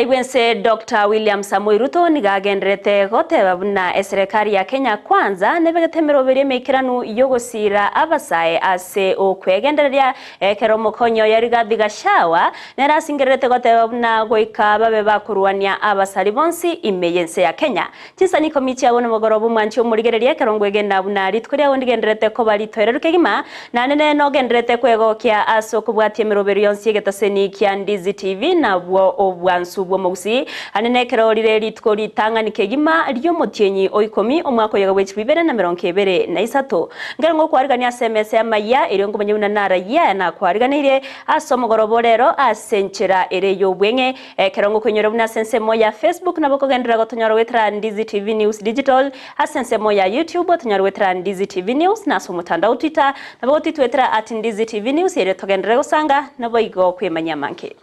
Omorai bw'ense Doctor William Samoei Ruto nigo agendererete goteba buna eserekari ya Kenya Kwanza nebegete emeroberio emeikeranu y'ogosiira abasae ase okwegendereria ekero omokonyi oye Rigathi Gachagua nere asingererete goteba buna goika babe bakorwania abasari bonsi ime y'ense ya Kenya. Chinsani ikomi chiabo nomogoroba omwanchi omorigereria ekero ngwegena buna rituko riao ndigendererete koba ritoereru kegima, naende nere nogendererete kwegokia ase okobwatia emeroberio yonsi y'egetaseni kia Ndizi TV nabwo obwansu bw'omogusii. Ande nekero rire rituko ritang'ani kegima ri'omotienyi o ikomi omwaka oyoga bwe chilifu ibere na merongo ebere na isato. Nkere ngokwarigania ase emesa y'amayia, erio nkomanye buna narayie aya nakwariganeirie ase omogoroba o rero ase enchera ere y'obweng'e. Ekero ngokoinyora buna ase ensemo ya Facebook nabo okogenderera gotonyora goetera Ndizi TV News Digital, ase ensemo ya YouTube otonyore goetera Ndizi TV News, na ase omotandao Twitter nabo gotitwetera at Ndizi TV News erio togenderere gosanga naboigo kwemanyia amange.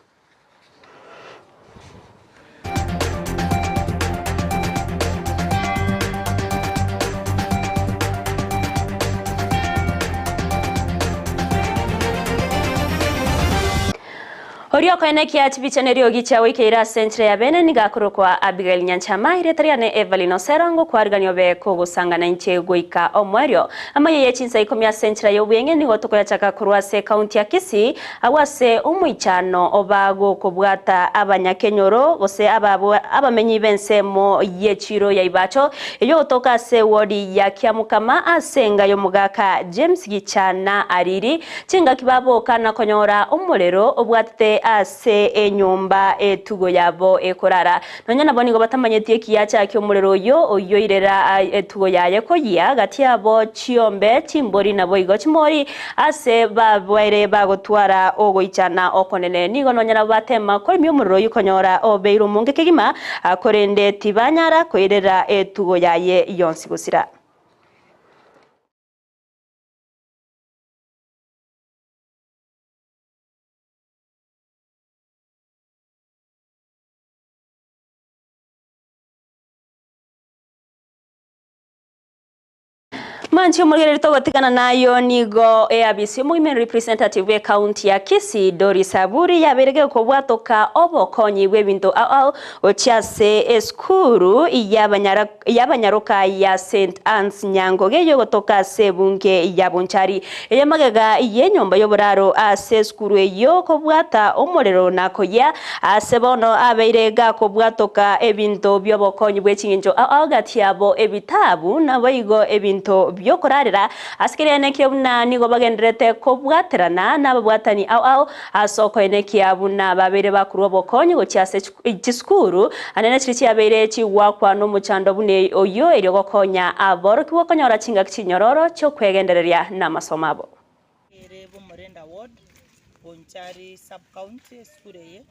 Oria okoenekia chibicha neriogi chiagoikeire ase enchera ya bene nigo akorokwa Abigail Nyanchama, erieta riane Evelyn Osero, ngokwarigania obe kogosangana inche goika omoerio. Amaiyo ye chinsa ikomi ase enchera y'obweng'e nigo tokoyachaka korwa ase ekaunti ya Kisii, agwo ase omoichano oba gokobwata abanyakenyoro gose abamenyi b'ensemo y'echiro ya Ibacho eyio gotoka ase ewodi ya Kiamukama ase enga y'omogaka James Gichana Ariri. Chingaki baboka na konyora omorero obwatete ase enyomba etugo yabo ekorara. Nonya nabo nigo batamanyeti ekiacha ki'omorero oyio oyoirera etugo yaye koyia gati yabo chiombe, chimbori naboigo chimori, ase babaire bagotwara ogoichana okonene. Nigo nonya nabo batema koremia omorero oyio konyora obeire omonge kegima, korende tibanyara koirera etugo yaye yonsi gosira. Manche omorigereria togotigana nayo nigo eabisi y'omogima representative bw'ecounty ya Kisii Doris Aburi yabeire gekobwatoka obokonyi bw'ebinto ao ao gochia ase esukuru y'abanyaroka ya St Anne's Nyangoge eyogotoka ase ebunge ya Bonchari. Eye magega y'enyomba y'oboraro ase esukuru eyio kobwata omorero na koyia ase bono abeire gakobwatoka ebinto bi'obokonyi bwe ching'encho ao ao gati yabo ebitabu naboigo ebinto bi'okorarera ase keria buna nigo bagendererete kobwaterana nababwatani ao ao ase okoenekia buna babeire bakorwa obokonyi gochia ase chisukuru anene chiria chiabeire chigwakwa nomochando buna oyio erio gokonya aborokigwa konyora chingaki chinyororo chi'okwegendereria namasomo abo. Ere Bomorenda Ward, Bonchari Sub-County, esukuru eye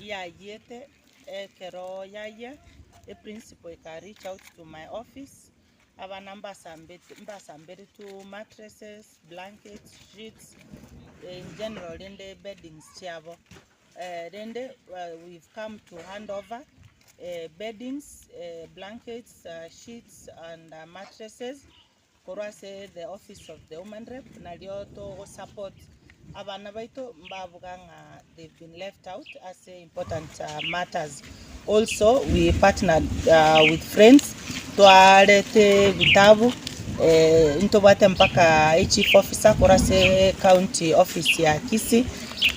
yayiete ekero yayia, eprinciple eka reach out to my office, abana mbasambete mbasamberetwe mattresses, blankets, sheets, in general rende beddings chiabo. Rende we've come to hand over beddings, blankets, sheets and mattresses korwa ase the office of the woman rep nario togo support abana baito mbabuga ng'a they've been left out ase important matters. Also we partnered with friends twarete ebitabu ntobwate mpaka echief officer korwa ase county office ya Kisii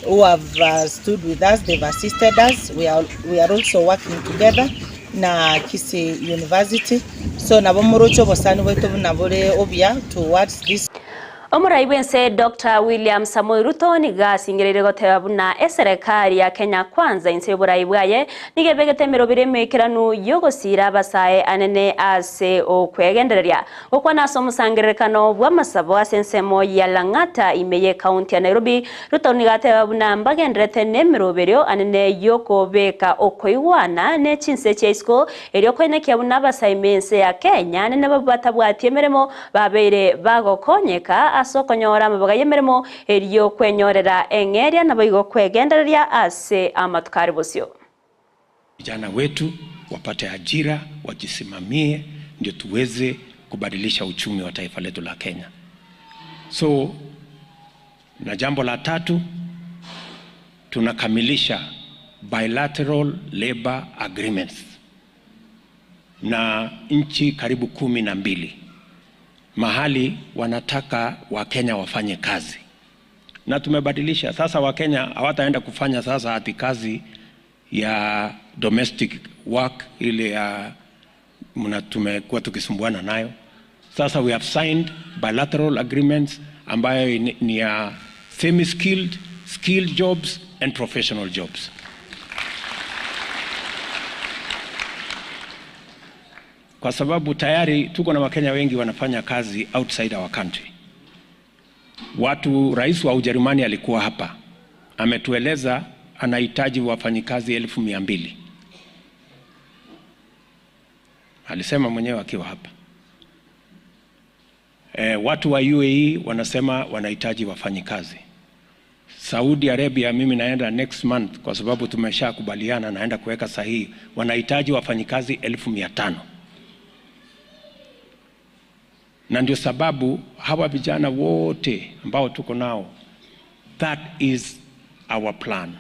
who have stood with us, they've assisted us, we are, we are also working together na Kisii University so nabo moroche obosani bwaito buna bore obuya towards this. Omorai bw'ense Doctor William Samoei Ruto nigo asingereire goteba buna eserekari ya Kenya Kwanza inse y'oborai bwaye nigo ebegete emeroberi emeikeranu y'ogosiira abasae anene ase okwegendereria gokwana ase omosangererekano bw'amasabo ase ensemo ya Lang'ata ime y'ecounty ya Nairobi. Ruto nigo ateba buna mbagendererete nemeroberio anene y'okobeka okoigwana ne chinse chia isiko erio koenekia buna abasae b'ense ya Kenya anene babu batabwati emeremo Babeire bagokonyeka ase okonyora amabaga y'emeremo erio kwenyorera eng'eria naboigo kwegendereria ase amatuko are bosio. Vijana wetu wapate ajira, wajisimamie ndio tuweze kubadilisha uchumi wa taifa letu la Kenya. So, na jambo la tatu tunakamilisha bilateral labor agreements na nchi karibu 12 mahali wanataka Wakenya wafanye kazi, na tumebadilisha sasa. Wakenya hawataenda kufanya sasa ati kazi ya domestic work ile ya mna tumekuwa tukisumbuana nayo. Sasa we have signed bilateral agreements ambayo ni ya semi skilled, skilled jobs and professional jobs. Kwa sababu tayari tuko na Wakenya wengi wanafanya kazi outside our country. Watu, rais wa Ujerumani alikuwa hapa, ametueleza anahitaji wafanyikazi 200,000. Alisema mwenyewe akiwa hapa. Watu wa UAE wanasema wanahitaji wafanyikazi. Saudi Arabia, mimi naenda next month kwa sababu tumeshakubaliana, naenda kuweka sahihi, wanahitaji wafanyikazi 500,000. Na ndio sababu hawa vijana wote ambao tuko nao, that is our plan.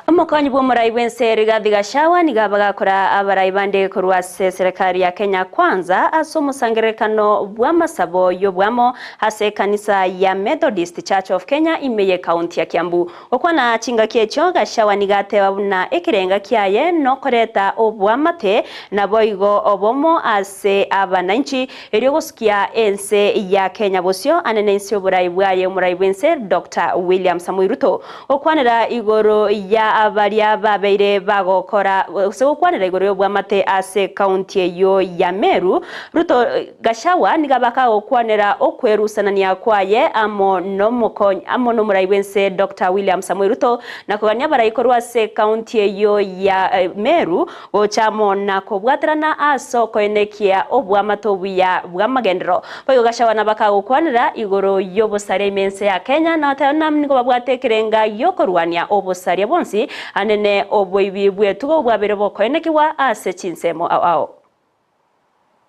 Omokonyi bwa omorai bwense Rigathi Gachagua nigo bagakora abarai bande korwa ase serikali ya Kenya Kwanza ase omosangererekano bwa masabo y'obwamo ase ekanisa ya Methodist Church of Kenya ime ye county ya Kiambu. Gokwana chingaki echo Gachagua nigo ateba buna ekerenga kiaye nokoreta obwamate naboigo obomo ase abananchi erio gosikia ense ya Kenya bosio anene ense oborai bwaye omorai bwense Dr. William Samoei Ruto. Gokwanera igoro ya abaria babeire bagokora ase gokwanera igoro y'obwamate ase county eyo ya Meru Ruto Gachagua niga bakagokwanera okwerusanania kwaye amo nomokonyi amo nomorai bwense Dr. William Samoei Ruto na kogania abarai korwa ase county eyo ya Meru gochamo na kobwaterana ase okoenekia obwamate obuya bw'amagendero. Boigo Gachagua nabakagokwanera igoro y'obosare ime ense ya Kenya na oteba nami nigo babwate ekerenga y'okorwania obosaria bonsi anene oboibi bwetugo bwabere bokoenekiwa ase chinsemo ao ao.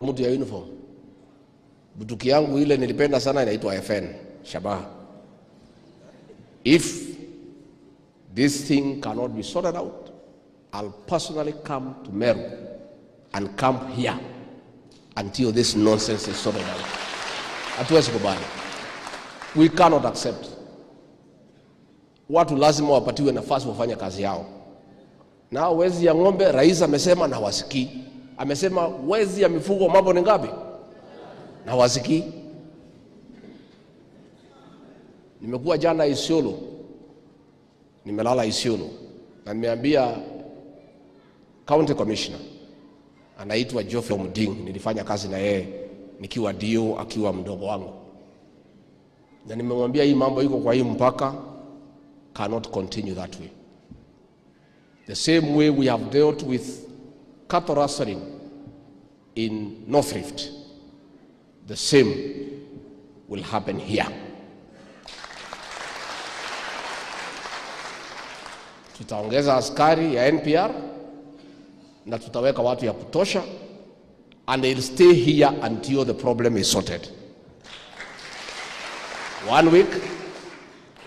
Mtu ya uniform. Butuki yangu ile nilipenda sana inaitwa FN Shabaha. If this thing cannot be sorted out, I'll personally come to Meru and camp here until this nonsense is sorted out. Hatuwezi kubali. We cannot accept. Watu lazima wapatiwe nafasi wafanye kazi yao. Na wezi ya ng'ombe, rais amesema na wasikii. Amesema wezi ya mifugo mambo ni ngapi? Na wasikii. Nimekuwa jana Isiolo. Nimelala Isiolo. Na nimeambia county commissioner anaitwa Geoffrey Omding, nilifanya kazi na yeye nikiwa dio akiwa mdogo wangu. Na nimemwambia hii mambo iko kwa hii mpaka cannot continue that way. The same way we have dealt with cattle rustling in North Rift, the same will happen here. Tutaongeza askari ya NPR na tutaweka watu ya kutosha, and they'll stay here until the problem is sorted. 1 week,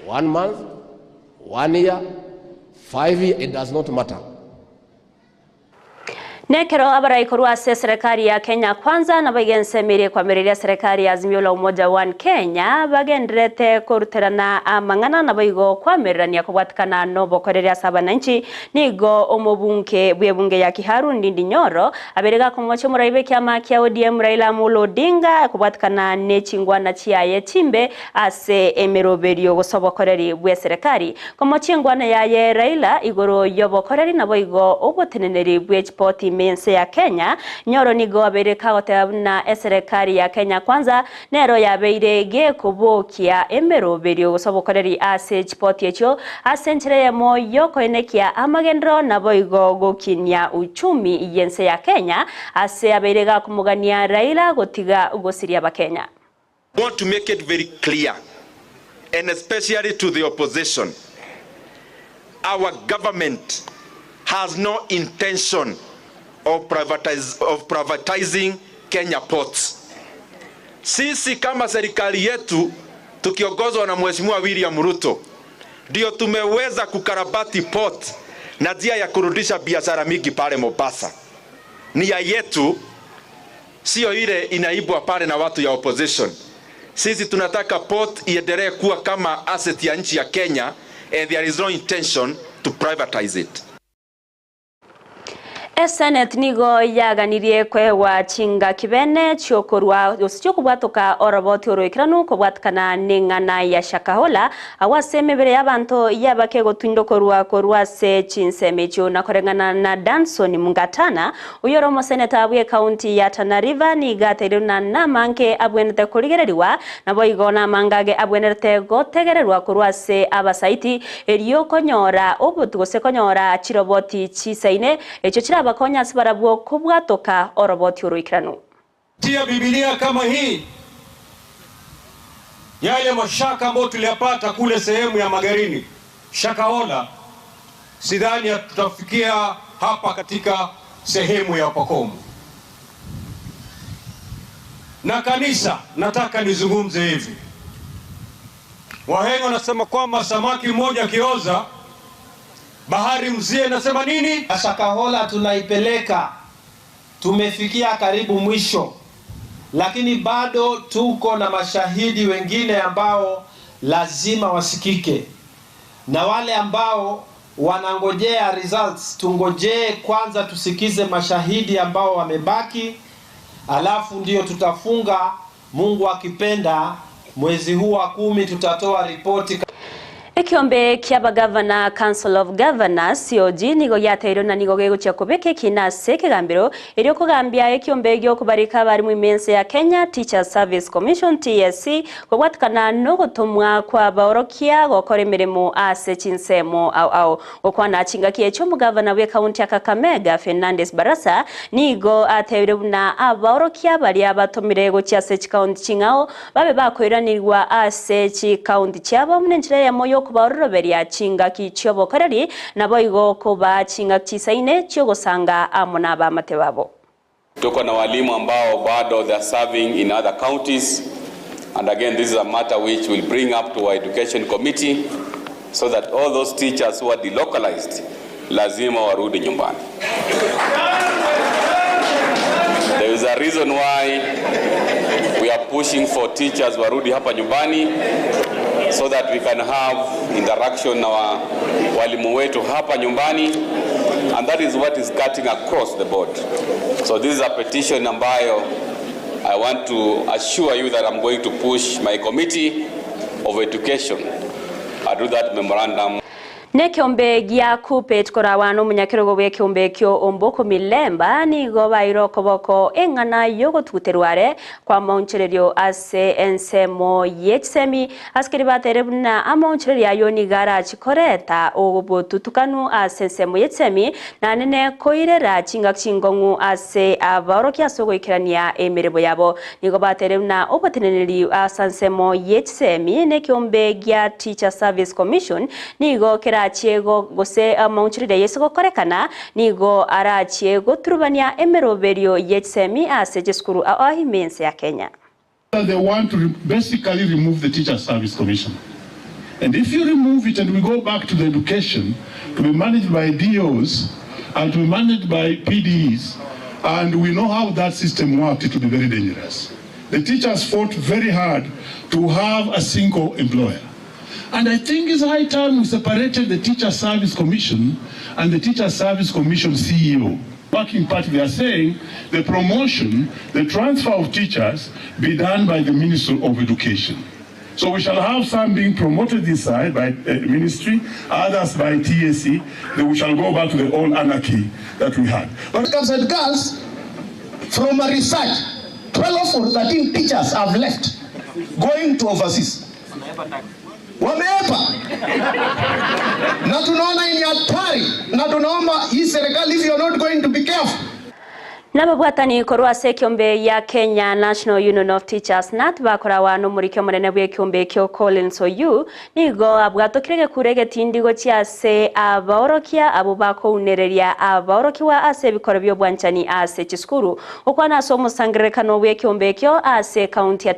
1 month, 1 year, 5 years, it does not matter. Nekero abarai korwa ase serikali ya Kenya Kwanza na bagensemire kwamireria serikali ya Azimio la Umoja One Kenya bagenderete koruterana amang'ana na baigo kwamirirania kobwatikana nobokoreria ase abananchi nigo omobunke bwebunge ya Kiharu Ndindi Nyoro aberega komocha omorai bw'ekiama kia ODM Raila Amolo Odinga kobwatikana nechingwana chiaye chimbe ase emeroberio gose obokoreri bwe serikali komochia engwana yaye Raila igoro y'obokoreri nabo igo oboteneneri bw'echipoti mense ya Kenya Nyoro nigo abeire kagoteba buna eserikali ya Kenya Kwanza nero yabeire gekubokia emeroberio gose obokoreri ase chipoti echo ase enchera eyemo yokoenekia amagendero nabo igo gokinia uchumi yense ya Kenya ase abeire gakomogania Raila gotiga gosiria abakenya. I want to make it very clear, and especially to the opposition, our government has no intention of privatizing Kenya Ports. Sisi kama serikali yetu tukiongozwa na Mheshimiwa William Ruto ndio tumeweza kukarabati port na njia ya kurudisha biashara mingi pale Mombasa. Nia yetu sio ile inaibwa pale na watu ya opposition. Sisi tunataka port iendelee kuwa kama asset ya nchi ya Kenya and there is no intention to privatize it. Esenate nigo yaganirie kwewa chingaki bene chiokorwa gose chiokobwatoka oroboti oroikeranu kobwatikana n'eng'ana ya Shakahola awase emebere y'abanto yabake gotindokorwa korwa ase chinsemo echio na koreng'ana na Danson Mungatana oyo ore omoseneta bwe ekaunti ya Tana River niga ateirwe na namange abwenerete korigereriwa nabo igo namangage abwenerete gotegererwa korwa ase abasaiti erio konyora obotu gose konyora chiroboti chisaine echio chiraba bakonya ase barabwo kobwatoka oroboti oroikeranu. Tia Biblia kama hii, yale mashaka ambayo tuliyapata kule sehemu ya Magarini Shakahola, sidhani tutafikia hapa katika sehemu ya Pakomu. Na kanisa, nataka nizungumze hivi. Wahenga wanasema kwamba samaki mmoja akioza bahari mzie nasema nini? Shakahola tunaipeleka, tumefikia karibu mwisho, lakini bado tuko na mashahidi wengine ambao lazima wasikike, na wale ambao wanangojea results, tungojee kwanza tusikize mashahidi ambao wamebaki, alafu ndio tutafunga. Mungu akipenda, mwezi huu wa 10 tutatoa ripoti. Ekiombe kia bagavana Council of Governors COG nigo giateirwe na nigo gegochia kobeka ekina ase ekegambero erio kogambia ekiombe giokobarika abarimu imense ya Kenya Teacher Service Commission TSC kobwatikana nogotomwa kwa baorokia gokora emirimo ase chinsemo au au gokwana chingaki ekio omogavana bwe ekaunti ya Kakamega Fernandes Barasa nigo ateire buna abaorokia baria batomire gochia ase chikaunti ching'ao babe bakoiranirwa ase chikaunti chiabo muna enchera eyemo yokobaororoberia chingaki chiobokoreri nabo igo koba chingaki chisaine chiogosanga amo na abamate babo. Tuko na walimu ambao bado they are serving in other counties, and again this is a matter which will bring up to our education committee so that all those teachers who are delocalized lazima warudi nyumbani. There is a reason why we are pushing for teachers warudi hapa nyumbani so that we can have interaction na walimu wetu hapa nyumbani, and that is what is cutting across the board. So this is a petition ambayo I want to assure you that I'm going to push my committee of education. I do that memorandum. Nekiombe gia kupet korawa nomunyakerogo bwe ekiombe ekio omboko milemba nigo baire okoboko eng'ana yogotuguterware kwa maonchererio ase ensemo yechisemi asikeri batere buna amaonchererio ayo nigo arachikoreta obotutukanu ase ensemo yechisemi nanene koirera chingaki chingong'u ase abaorokia ase ogoikerania emeremo yabo nigo batere buna oboteneneri ase ensemo yechisemi nekiombe gia Teacher Service Commission nigo kera arachie gose amaonchererio yese gokorekana nigo arachie goturubania emeroberio yechisemi ase chisukuru ao ahimense ya Kenya. They want to basically remove the Teacher Service Commission. And if you remove it and we go back to the education to be managed by DOs and to be managed by PDEs, and we know how that system worked, it will be very dangerous. The teachers fought very hard to have a single employer. And I think it's high time we separated the Teacher Service Commission and the Teacher Service Commission CEO. Working Party, they are saying the promotion, the transfer of teachers be done by the Ministry of Education. So we shall have some being promoted this side by ministry, others by TSC. Then we shall go back to the old anarchy that we had. But girls and girls, from a research, 12 or 13 teachers have left, going to overseas. Wameepa. Na tunaona ni hatari, na tunaomba hii serikali, if you are not going to be careful. Nababwatani korwa ase ekeombe gia Kenya National Union of Teachers, KNUT, bakorawa nomoriki omonene bw'ekeombe ekio Collins Oyuu, nigo abwatokire egekuro egetindi gochia ase abaorokia abwo bakounereria abaorokigwa ase ebikoro bi'obwanchani ase chisukuru. Gokwana ase omosangererekano bw'ekeombe ekio ase ekaunti ya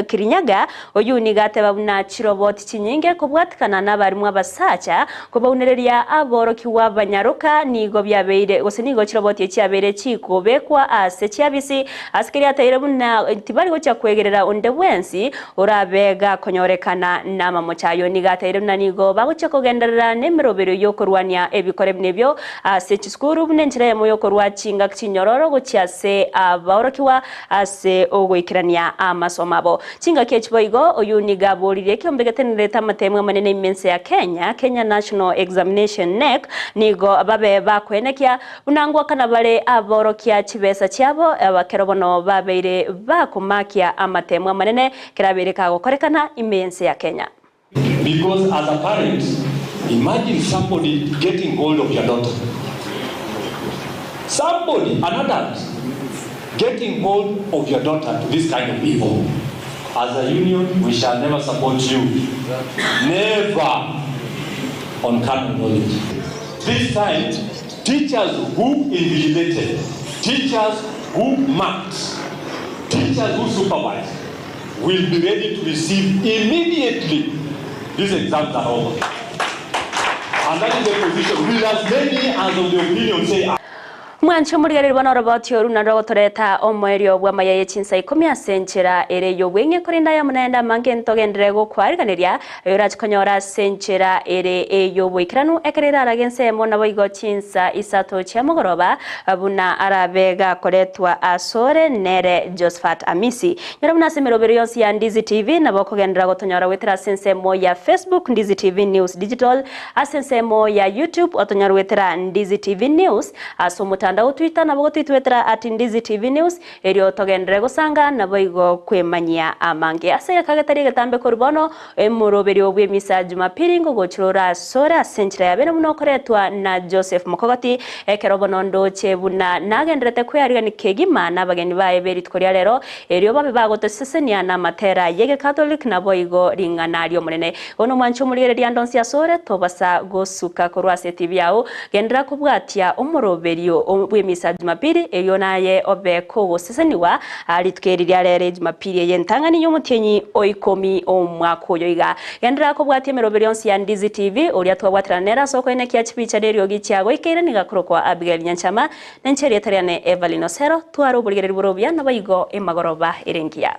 Kirinyaga, Oyuu nigo ateba buna chiroboti chinyinge kobwatikana nabarimu abasacha Kobaunereria aborokigwa banyaroka nigo biabeire, gose nigo chiroboti echi chiabeire chikobekwa ase chiabisi, ase keria ateire buna tibari gochia kwegerera onde bwensi orabe gakonyorekana namamocho ayio. Nigo ateire buna nigo bagochia kogenderera nemeroberio y'okorwania ebikore buna ebio ase chisukuru buna enchera eyemo y'okorua chingaki chinyororo gochia ase abaorokigwa ase ogoikerania amasomo abo. Chingaki echi boigo, oyio nigo aboririe ekeombe getenerete amateemwa amanene ime ense ya Kenya, Kenya National Examination, KNEC, nigo babe bakoenekia buna ngoakana bare aborokia chibesa chiabo abakero bono babeire bakomakia amateemwa amanene kerabeire kagokorekana ime y'ense ya Kenya. Because as a parent, imagine somebody getting hold of your daughter. Somebody, an adult, getting hold of your daughter to this kind of evil. As a union, we shall never support you. Never on carnal knowledge. This time, teachers who invigilated, teachers who marked, teachers who supervised, will be ready to receive immediately these exams are over. And that is the position. Will as many as of the opinion say, Mwanche omorigereria bono oroboti oru narwo rogotoreta omoerio bw'amaya ye chinsa ikomi ase enchera ere y'obweng'e, korende aya amo naende amange ntogenderere gokwariganeria aye orache konyora ase enchera ere ey'oboikeranu ekero erarage ensemo naboigo chinsa isato chia mogoroba buna arabe gakoretwa asore nere Josphat Amisi. Nyora buna ase emerobero yonsi ya Ndizi TV nabo okogenderera gotonyora goetera ase ensemo ya Facebook Ndizi TV News Digital, ase ensemo ya YouTube otonyore goetera Ndizi TV News, ase omotandao o Twitter nabo gotoitwetera at Ndizi TV News, erio togenderere gosanga naboigo kwemanyia amange. Ase egeka getari egetambe korwa bono, emoroberio bw'emisa ya Jumapili ngogochire ore asore ase enchera ya bene buna okoretwa na Joseph Mokogoti, ekero bono ndoche buna nagendererete kwearigania kegima nabageni baye be rituko ria rero, erio babe bagotosesenia namatera y'Egekatoliki naboigo ring'ana ri'Omonene. Bono mwanche omorigereria ande onsi asore, tobasa gosuka korwa ase etibi yao, genderera kobwatia omoroberio bw'emisa ya Jumapili, erio naye obe kogosesenigwa rituko eri ria rero Ejumapili eye entang'ani y'omotienyi o ikomi omwaka oyo iga. Genderera kobwatia emeroberio yonsi ya Ndizi TV, oria twabwaterana nere ase okoenekia chibicha na eriogi chiagoikeire nigo akorokwa Abigail Nyanchama, na inche erieta riane Evelyn Osero, tware oborigereria bore obuya naboigo emagoroba ere engiya.